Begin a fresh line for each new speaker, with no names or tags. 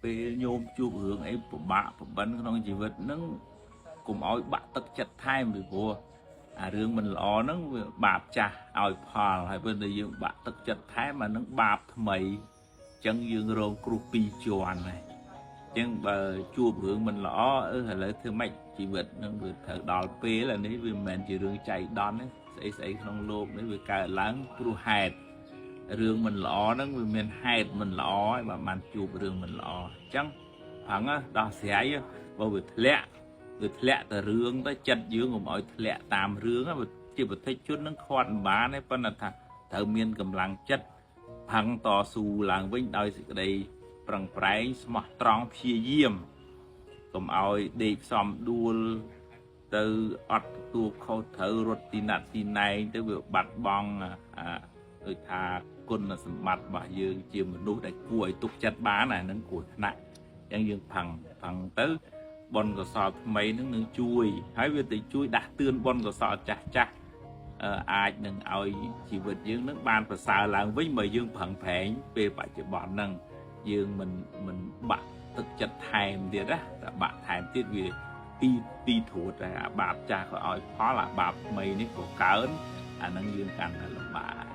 ពេលញោមជួបរឿងអីពិបាកប្របិនក្នុងជីវិតហ្នឹងកុំឲ្យបាក់ទឹកចិត្តថែមពីព្រោះអារឿងមិនល្អហ្នឹងវាបាបចាស់ឲ្យផលហើយពេលដែលយើងបាក់ទឹកចិត្តថែមអាហ្នឹងបាបថ្មីអញ្ចឹងយើងរងគ្រោះពីរជាន់ហើយអញ្ចឹងបើជួបរឿងមិនល្អអឺឥឡូវធ្វើម៉េចជីវិតហ្នឹងវាត្រូវដល់ពេលអានេះវាមិនមែនជារឿងចៃដន្យទេស្អីស្អីក្នុងលោកនេះវាកើតឡើងព្រោះហេតុរឿងមិនល្អហ្នឹងវាមានហេតុមិនល្អហើយបើបានជួបរឿងមិនល្អអញ្ចឹងផឹងដោះស្រាយបើវាធ្លាក់វាធ្លាក់ទៅរឿងទៅចិត្តយើងកុំឲ្យធ្លាក់តាមរឿងជាប្រតិជននឹងខាត់មិនបានទេប៉ុន្តែថាត្រូវមានកម្លាំងចិត្តផឹងតស៊ូឡើងវិញដោយសេចក្តីប្រឹងប្រែងស្មោះត្រង់ព្យាយាមកុំឲ្យដេកផ្សំដួលទៅអត់ទទួលខុសត្រូវរត់ទីណាត់ទីណែងទៅវាបាត់បង់អាដូចថាគុណសម្បត្តិរបស់យើងជាមនុស្សដែលគួរឲ្យទុកចិត្តបានអាហ្នឹងគ្រោះថ្នាក់អញ្ចឹងយើងផឹងផឹងទៅបុណ្យកុសលថ្មីហ្នឹងនឹងជួយហើយវាទៅជួយដាស់តឿនបុណ្យកុសលចាស់ចាស់អាចនឹងឲ្យជីវិតយើងនឹងបានប្រសើរឡើងវិញបើយើងប្រឹងប្រែងពេលបច្ចុប្បន្នហ្នឹងយើងមិនមិនបាក់ទឹកចិត្តថែមទៀតណាតែបាក់ថែមទៀតវាពីពីត្រួតតែអាបាបចាស់ក៏ឲ្យផលអាបាបថ្មីនេះក៏កើនអាហ្នឹងយើងកាន់តែលំបាក។